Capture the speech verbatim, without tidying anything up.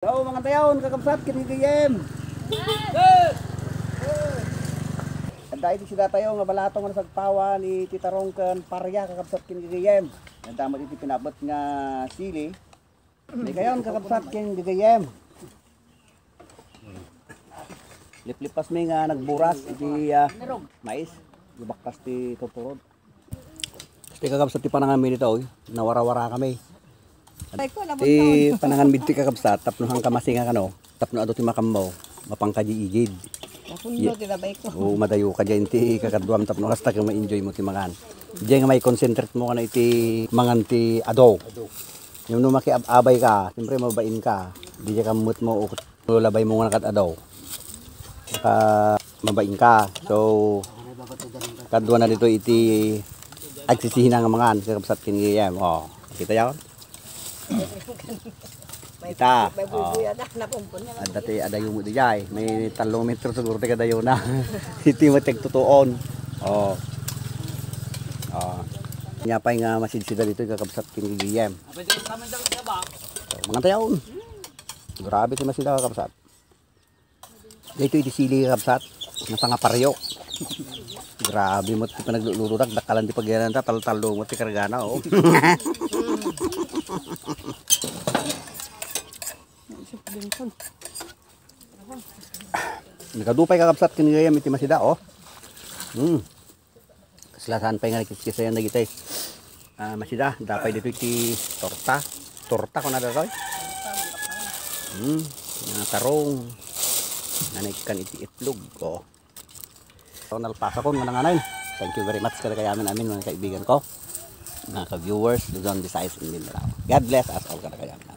So, mangan tayon, kakabsat, ken gagayyem. Adda iti sidatayo nga balatong nga nasagpawan iti tarong ken paria, kakabsat, ken gagayyem. Adda met iti pinabet nga sili. Dikayon, kakabsat, ken gagayyem. Liplipas mi nga nagburas iti, ah, mais. Ibaktas ti turturod. Ti kakabsat ti panangan mi dita, oy. Nawara-wara kami. Ay, ko, nabuntaw. Ti panangan mi ti kakabsat, tapno han kamasinga kano, tapno adu ti makammo, mapangka di igid. Napundo ti labay ko. Oo, madayo ka diay ti kakaduam, tapno kasta ka ma-enjoy mo ti mangan. Diay nga mai-concentrate mo kano iti mangan ti adu. Ngem no makiab-abay ka, siyempre mabain ka. Di diay kammet mo, o, no labay mo nga nakad-adu. Baka mabain ka. So, kadua na dito iti agsisina nga mangan, kakabsat ken gagayyem. O, kita yaon? Kita. May o. Buybuy ada, napumpon na lang. Adda ti adayo mo diay. May tallo metro siguro ti kadayona. Iti met ti agtutuon. O. O. Nia pay nga masidsida dito, kakabsat ken gagayyem. So, mangan tayon. Grabe ti masida, kakabsat. Dito iti sili, kakabsat. Nasangapario. Grabe met ti panagluluto, dakdalan ti pagyanan ta, taltallo met ti kargana, o. Nakadu pay, kakabsat, ken gagayyem iti masida, o. Hmm. Kasla saan pay nga nakiskisayan dagiti, ah, masida. Adda pay ditoy ti torta. Torta kuna datoy? Hmm, nga tarong. Nanay kan iti itlog. O. So, nalpasakon nga nanganay. Thank you very much kadakayamin amin, mga kaibigan ko. Mga ka-viewers, Luzon, Visayas, and Mindanao. God bless us all kadakayamin.